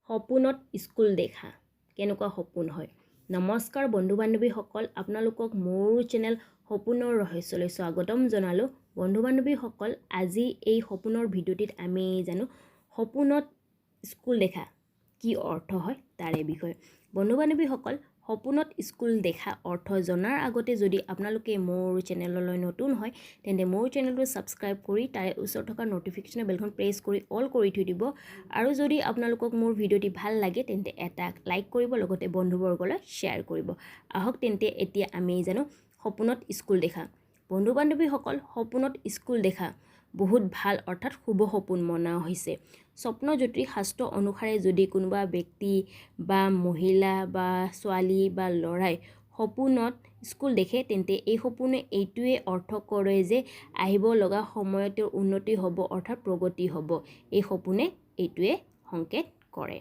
সপোনত স্কুল দেখা কেনেকুৱা সপোন হয়? নমস্কাৰ বন্ধু বান্ধৱীসকল, আপোনালোকক মোৰ চেনেল সপোনৰ ৰহস্যলৈ স্বাগতম জনালোঁ। বন্ধু বান্ধৱীসকল, আজি এই সপোনৰ ভিডিঅ'টিত আমি জানো সপোনত স্কুল দেখা কি অৰ্থ হয় তাৰে বিষয়ে। বন্ধু বান্ধৱীসকল, সপোনত স্কুল দেখা অৰ্থ জনাৰ আগতে যদি আপোনালোকে মোৰ চেনেললৈ নতুন হয়, তেন্তে মোৰ চেনেলটো ছাবস্ক্ৰাইব কৰি তাৰে ওচৰত থকা ন'টিফিকেশ্যনৰ বেলখন প্ৰেছ কৰি অল কৰি থৈ দিব আৰু যদি আপোনালোকক মোৰ ভিডিঅ'টি ভাল লাগে, তেন্তে এটা লাইক কৰিব, লগতে বন্ধুবৰ্গলৈ শ্বেয়াৰ কৰিব। আহক তেন্তে এতিয়া আমি জানো সপোনত স্কুল দেখা। বন্ধু বান্ধৱীসকল, সপোনত স্কুল দেখা বহুত ভাল অৰ্থাৎ শুভ সপোন মনা হৈছে। স্বপ্ন জ্যোতিষ শাস্ত্ৰ অনুসাৰে যদি কোনোবা ব্যক্তি বা মহিলা বা ছোৱালী বা ল'ৰাই সপোনত স্কুল দেখে, তেন্তে এই সপোনে এইটোৱে অৰ্থ কৰে যে আহিব লগা সময়ত তেওঁৰ উন্নতি হ'ব অৰ্থাৎ প্ৰগতি হ'ব। এই সপোনে এইটোৱে সংকেত কৰে।